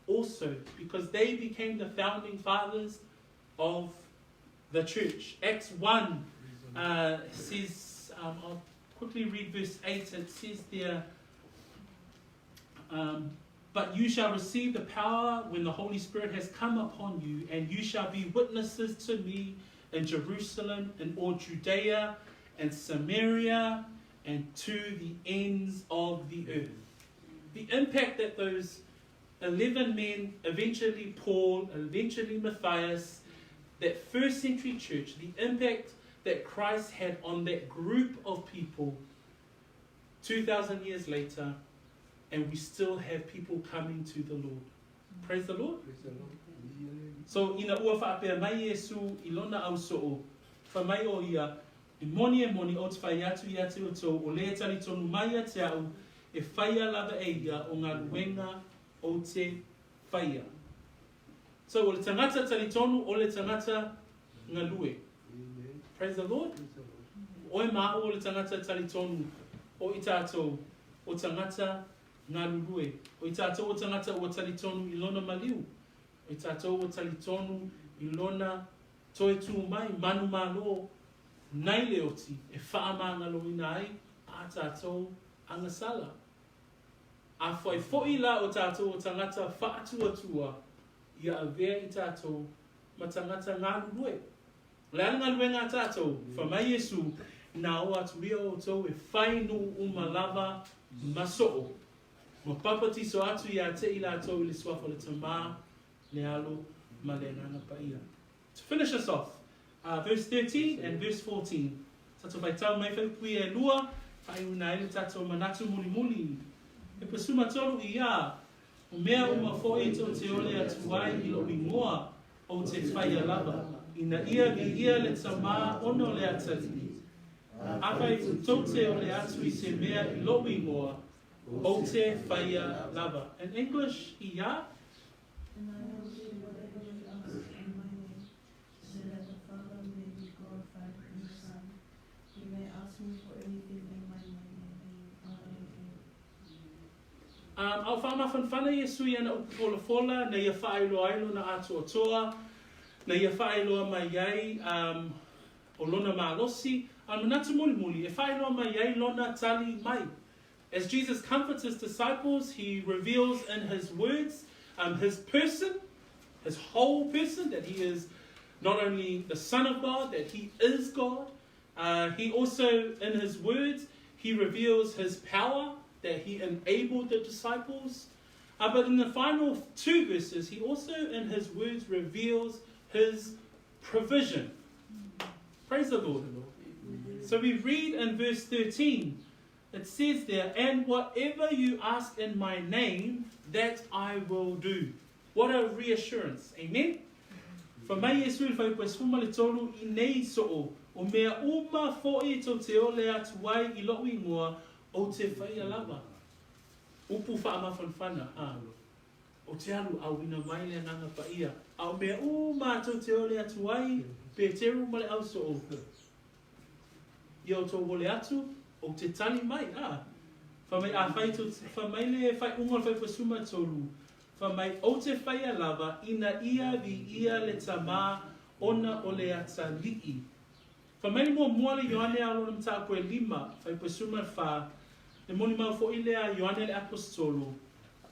also, because they became the founding fathers of the church. Acts 1 says, I'll quickly read verse 8, it says there, But you shall receive the power when the Holy Spirit has come upon you, and you shall be witnesses to me in Jerusalem, in all Judea and Samaria, and to the ends of the earth. The impact that those 11 men, eventually Paul, eventually Matthias, that first century church, the impact that Christ had on that group of people 2,000 years later, and we still have people coming to the Lord. Praise the Lord. Praise the Lord. So, ina ua whaapea mai Iesu i lona au soo, wha mai o ia, e moni e moni o te whai atu i ate o tō, o le tali tonu mai a te au, e whaia lava e ia o ngā luenga o te whaia. So, o le tangata tali tonu, o le tangata ngā lue. Amen. Praise the Lord. Praise the Lord. Oe maa o le tangata tali tonu, o i tātou, o tangata ngā lulue. O i tātou o tangata o tali tonu i lona maliu. O i tātou o tali tonu i lona toe tū mai, manu mālo, nei le oti, e wha maangaloina ai, a tātou angasala. A whai foi la o tātou o tangata whaatuatua, ia avea i tātou ma tangata ngā lulue. Le ala ngā lue ngā tātou, wha mai Iesu, nā o atu ia o tau e whai nu umalava masoo. Ma papatiso atu ia te i lātou i le suafa le tamā, le alo, ma le ngana paia. To finish us off, verse 13 and verse 14. Tatou vai tau mai whai pui e lua, whai una ele tatou manatu muli muli. E pasuma tolu i a, o mea uma foi tō te ole atu ai i lo ingoa o te whaia lava. Ina ia vi ia le tamā ono le atali. Awhai tō te ole atu i se mea i lo ingoa o te whaia lava. In English, ia, And I will do whatever you ask in my name, so that the Father may be glorified in the Son. You may ask me for anything in my name, and I will do it. Au whaamawhanwhana Iesu i ana upu fola, na ia whaailoa ai lona atoatoa, na ia whaailoa mai ai o lona malosi, a manatu muli muli, e whaailoa mai ai lona tali mai. As Jesus comforts his disciples, he reveals in his words his person, his whole person, that he is not only the Son of God, that he is God. He also, in his words, he reveals his power, that he enabled the disciples. But in the final two verses, he also, in his words, reveals his provision. Praise the Lord. So we read in verse 13, it says there, And whatever you ask in my name, that I will do. What a reassurance. Amen? Fa mai Iesu i whai sfuma le tolu i nei so'o, o mea uma fo'i tō te ole atu ai i lou ingoa o te whaia lava. Upu wha amawhanwhana, ha. O te alu au ina mai le nganga paia. Au mea uma tō te ole atu ai, pe teru ma le au so'o. Ia o tō wole atu, o te tali mai, ha. Fa mai a whai tō, fa mai le whai unga whai pasuma tolu. Fa mai o te whaia lava, ina ia vi ia le tamā ona o le atali'i. Fa mai mua mua le Ioane a lona mtāku e lima, whai pasuma wha, le moni mau fo ile a Ioane le apostolo.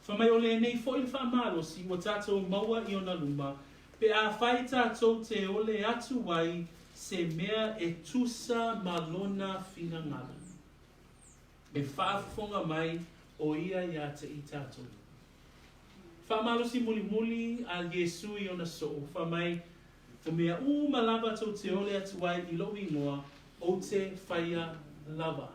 Fa mai o le nei fo ile wha malosi, wa tātou maua i ona luma, pe a whai tātou te ole atu wai, se mea e tusa malona whina ngalo. E whaafonga mai o ia ia te i tātou. Faamalosi mulimuli a Iesu i ona soo, fai mai, O mea uma lava tou te ole atu ai i lou igoa, ou te faia lava.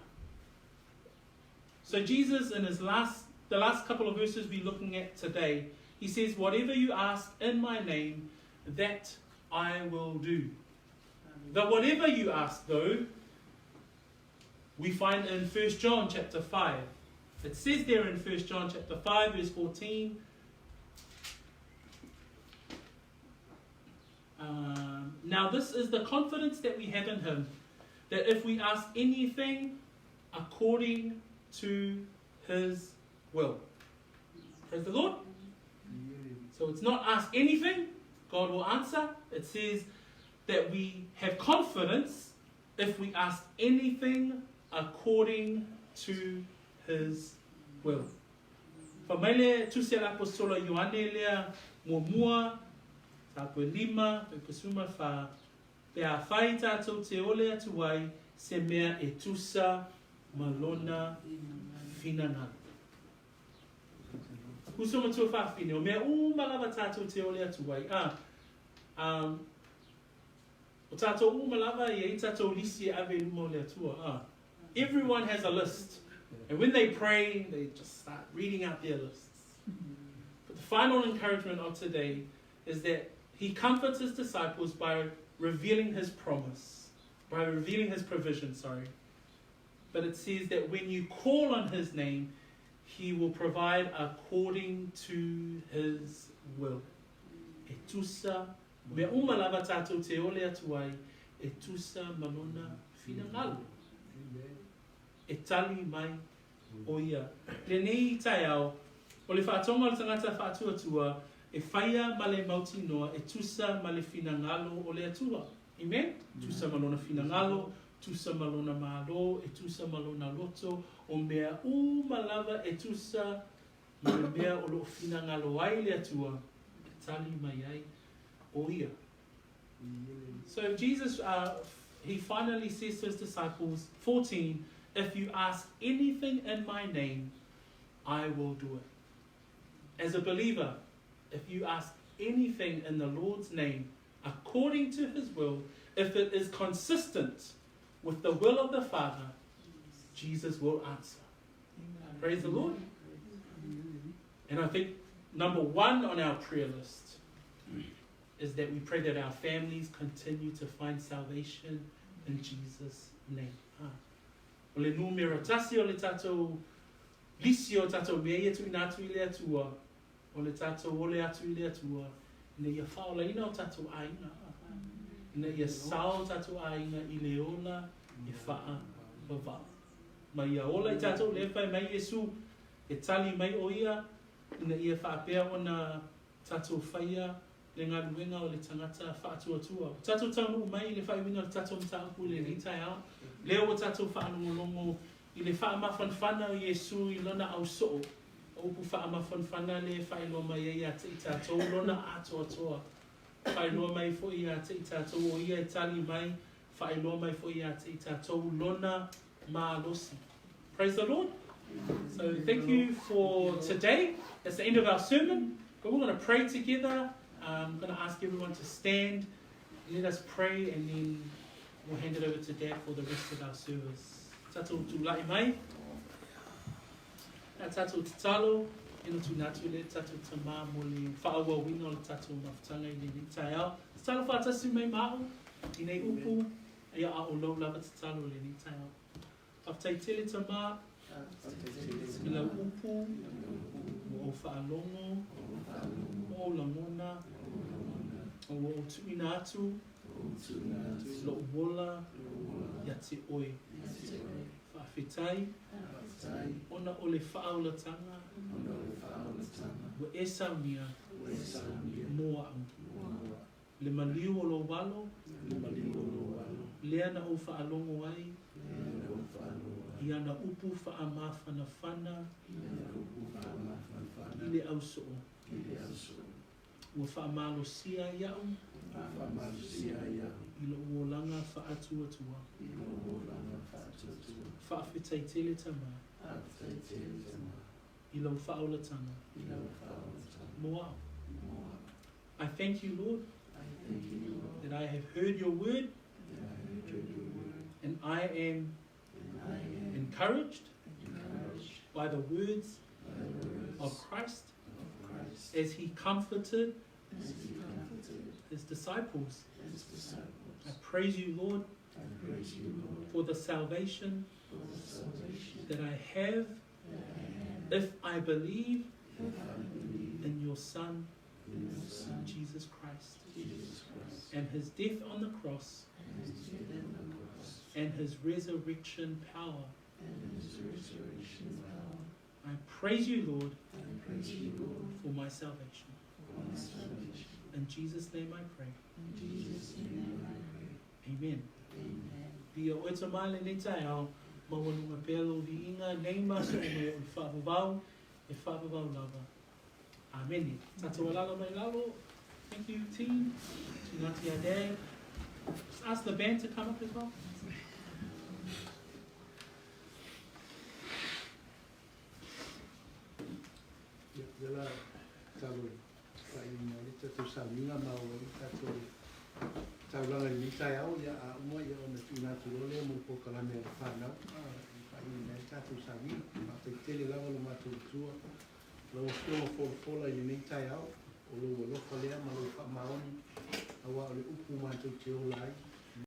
So Jesus, in his last, the last couple of verses we're looking at today, he says, Whatever you ask in my name, that I will do. The whatever you ask, though, we find in 1 John chapter 5. It says there in 1 John chapter 5, verse 14, Now this is the confidence that we have in him, that if we ask anything according to his will. Praise the Lord. So it's not ask anything, God will answer. It says that we have confidence if we ask anything according to his will. Fai mai le tusi a le Apostola Ioane lea muamua, tāpue lima, pepesuma whā, pe a whai tātou te ole atu ai se mea e tusa ma lona finangalo. Uso matua whawhine, o mea uma lava tātou te ole atu ai. Ah, o tātou uma lava i e tātou lisi e ave i luma o le Atua. Ah. Everyone has a list. And when they pray, they just start reading out their lists. But the final encouragement of today is that he comforts his disciples by revealing his promise, by revealing his provision, sorry. But it says that when you call on his name, he will provide according to his will. E tusa, mea uma lava tātou te ole atu ai, e tusa ma lona finangalo. E tali mai o ia. Lenei taeao, o le faatoga o le tagata faatuatua, e faia ma le mautinoa, e tusa ma le finagalo o le Atua. Amen? Tusa ma lona finagalo, tusa ma lona malo, e tusa ma lona loto, o mea uma lava e tusa ma le mea o loo finagalo ai le Atua, e tali mai ai o ia. So Jesus, he finally says to his disciples, 14, if you ask anything in my name, I will do it. As a believer, if you ask anything in the Lord's name, according to his will, if it is consistent with the will of the Father, Jesus will answer. Amen. Praise the Lord. And I think number one on our prayer list is that we pray that our families continue to find salvation in Jesus' name. Ah. O le numera tasi o le tātou lisi o tātou mea ia tuina atu i le Atua, o le tātou ole atu i le Atua, ina ia whaolaina o tātou āinga. Ina ia sao tātou āinga i le ola e whaa vavao. Ma ia ola i tātou le whai mai Iesu, e tali mai o ia, ina ia whaapea ona tātou whaia le galuega o le tagata faatuatua. Ua tatou taunuu mai i le faaiuina o le tatou mataupu i lenei taeao, lea ua tatou faalogologo i le faamafanafana o Iesu i lona ausoo, o upu faamafanafana lea e faailoa mai ai ia te i tatou lona atoatoa. Faailoa mai foi ia te i tatou o ia e tali mai, faailoa mai foi ia te i tatou lona malosi. Praise the Lord. So thank you for today. That's the end of our sermon. But we're going to pray together. I'm going to ask everyone to stand. Let us pray, and then we'll hand it over to Dad for the rest of our service. Tatou tūla'i mai. A tatou tatalo, ina tūna atu le tatou tamā mo le whaauauina o le tatou mafutaga i lenei taeao. Tatalo whaatasi mai ma'u i nei upu, ia a o lou lava tatalo i lenei taeao. Faafetai tele tamā i lau upu, ua ou faalogo, ua ou lagona, a ua ou tuuina atu lo'u ola ia te oe. Faafetai ona o le faaolataga ua e saunia mo a'u. Le maliu o lou alo, lea na ou faalogo ai i ana upu faamafanafana i le ausoo. Ua faamalosia ai a'u i lo'u olaga faatuatua. Faafetai tele tamā i lau faaolataga. Mo au. I thank you, Lord, that I have heard your word and I am encouraged by the words of Christ as he comforted his disciples. I praise you, Lord, for the salvation that I have if I believe in your Son, Jesus Christ, and his death on the cross and his resurrection power. I praise you, Lord, for my salvation. In Jesus' name I pray. Amen. Via oe ta mai lenei taeao, maualuga pea lou viiga nei ma se uma e o le faavavau, e faavavau lava. Amene. Tatou alala mai lalo. Thank you, team. Tunati Ade. Just ask the band to come up as well. Ia la talo faaiuina ai le tatou sauniga ma oo ai le tatou taulaga i lenei taeao, ia a uma ia ona tuuina atu loa lea mo le polokalame a le fanau e faaiuina ai le tatou sauniga. Faafetai tele lava lo matou Atua, lau Afioga folafola i lenei taeao, o lou alofa lea ma lou faamaoni, aua o le upu matou te ola ai.